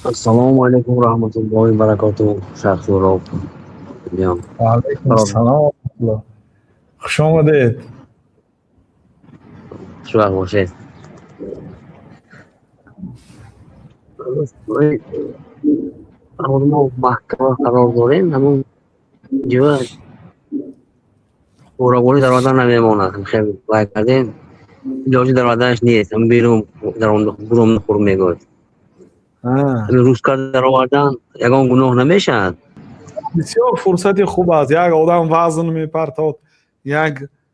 Ассалому алайкум ва раҳматуллоҳи ва баракотуҳ. Шахсуров. Ва алайкум ассалом. Хуш омадед. Хушвақт бошед. Мо маҳкама қарор дорем, ҳамон ҷо бораборӣ даромадан намемонад. Хеле вай кардем, илоҷи даромаданаш нест. Ҳам берун буромда хур мегӯяд. Рӯз карда даровардан ягон гуноҳ намешавад? Бисёр фурсати хуб аст. Як одам вазн мепартод, як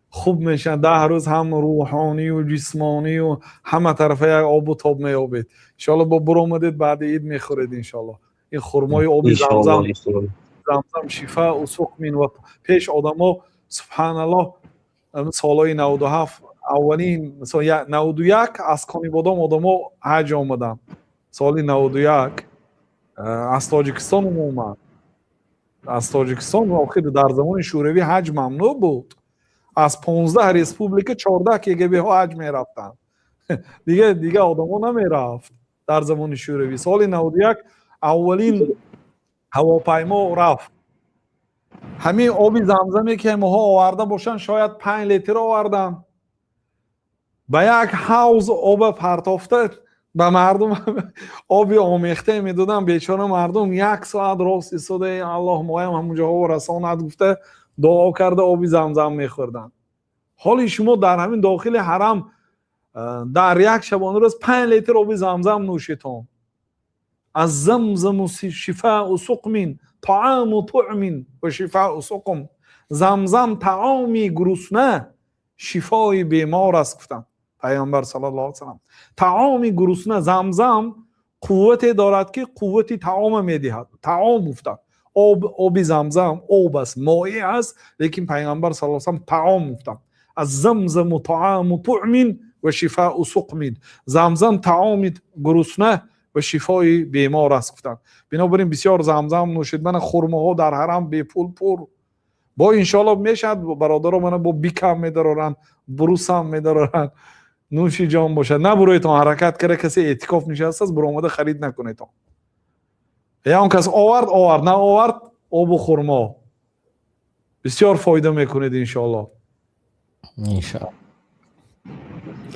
хуб мешавад. 10 рӯз ҳам рӯҳонию ҷисмонию ҳама тарафа як обу тоб меёбед. Иншоалло, бо буромадед, баъди ид мехӯред, иншоалло. Ин хурмои оби замзам, замзам шифау суқмин. Ва пеш одамо, субҳаналлоҳ, солҳои 97, аввалин 91 аз Конибодом одамо ҳаҷ омаданд. Соли 91 аз Тоҷикистон умуман, аз Тоҷикистон. Охир дар замони Шӯравӣ ҳаҷ мамнӯъ буд. Аз 15 республика 14 КГБҳо ҳаҷ мерафтанд, дига одамо намерафт дар замони Шӯравӣ. Соли 91 аввалин ҳавопаймо рафт. Ҳамин оби замзаме ки моҳо оварда бошанд, шояд 5 литр оварданд, ба як ҳавз оба партофта, ба мардум оби омехта медоданд. Бечора мардум як соат рост истода, «Аллоҳ моям ҳамунҷоҳо расонад» гуфта, дуо карда, оби замзам мехӯрданд. Ҳоли шумо дар ҳамин дохили ҳарам дар як шабонарӯз 5 литр оби замзам нӯшитон. Аз замзаму шифау суқмин, тааму туъмин ва шифау суқм. Замзам таоми гурусна, шифои бемор аст, гуфтанд Пайғамбар саллаллоҳу алайҳи васаллам. Таоми гурусна. Замзам қуввате дорад, ки қуввати таома медиҳад. Таом гуфтанд. Об, оби замзам об аст, моеъ аст, лекин Пайғамбар саллаллоҳу алайҳи васаллам таом гуфтанд. Аз замзаму тааму туъмин ва шифау суқмин. Замзам таоми гурусна ва шифои бемор аст, гуфтанд. Бинобар ин бисёр замзам нӯшед. Мана хурмоҳо дар ҳарам бепул пур. Бо иншоалло мешавад, бародаро, мана бо бикам медароранд, брусам медароранд. Нӯши ҷон бошад. Набуроедтон, ҳаракат карда, касе эътикоф нишастааст, буромада харид накунедтон. Ягон кас овард, овард, наовард, обу хурмо бисёр фоида мекунед, иншоалло. Иншоалло.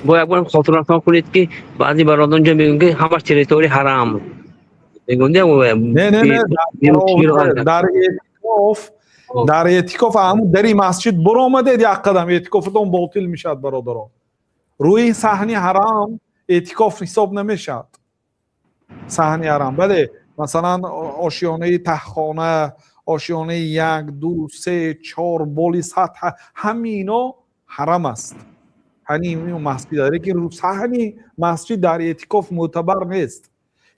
Бо як бор хотиррасон кунед, ки баъзе бародарон ҷо мегӯянд, ки ҳамаш территория ҳарам мегӯянд. Не, не, не, дар эътикоф, дар эътикоф ҳамун дари масҷид буромадед як қадам, эътикофатон ботил мешавад, бародарон. Рӯи саҳни ҳарам эътикоф ҳисоб намешавад. Саҳни ҳарам, бале, масалан, ошёнаи таҳхона, ошёнаи як, ду, се, чор, боли сатҳа, ҳамино ҳарам аст, ҳамин масҷид. Лекин саҳни масҷид дар эътикоф мӯътабар нест.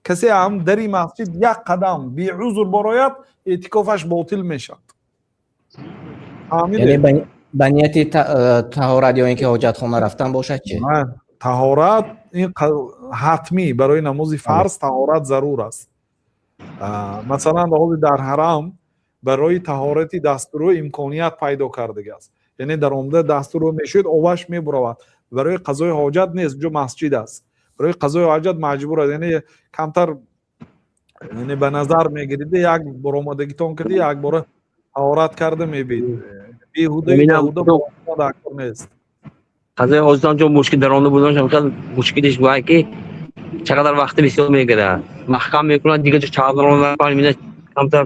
Касе ҳам дари масҷид як қадам беузр барояд, эътикофаш ботил мешавад. Яъне ба нияти таҳорат ё ин ки ҳоҷатхона рафтан бошад чи? Таҳорат ин ҳатмӣ, барои намози фарз таҳорат зарур аст. Масалан, ҳозир дар ҳарам барои таҳорати дастурӯ имконият пайдо кардагааст, яъне дар омада дастурӯ мешӯед, оваш мебуравад. Барои қазои ҳоҷат нест, ҷо масҷид аст. Барои қазои ҳоҷат маҷбур аст, яъне камтар, яъне ба назар мегирида, як баромадагитон карди, якбора таҳорат карда мебид. Беҳуда дар кор нест. Қазои ҳоҷатон ҷо мушкил даромада буданаш мушкилиш бувад, ки чақадар вақти бисёр мегирад, маҳкам мекунад, дигар ҷо чағ камтар.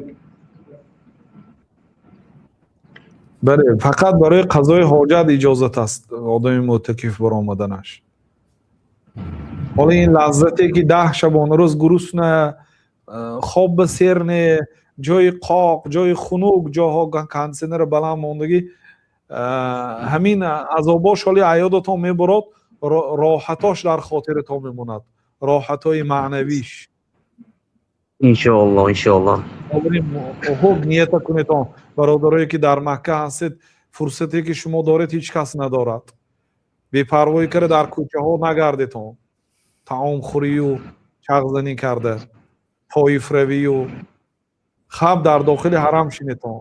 Бале, фақат барои қазои ҳоҷат иҷозат аст одами мӯътакиф баромаданаш. Ҳоло ин лаззате, ки 10 шабонарӯз гурусна, хоб ба сер не, ҷои қоқ, ҷои хунук, ҷоҳо кондитсионера баланд мондагӣ, ҳамин азобош ҳоли аёдатон мебурод, роҳатош дар хотиратон мемонад, роҳатҳои маънавиш. Иншоалло, иншоалло. Хуб нията кунедон, бародарое ки дар Макка ҳастед. Фурсате ки шумо доред, ҳеҷ кас надорад. Бепарвоӣ карда дар кӯчаҳо нагардетон, таомхӯрию чағзанӣ карда, тоифравию. Хаб дар дохили ҳарам шинетон.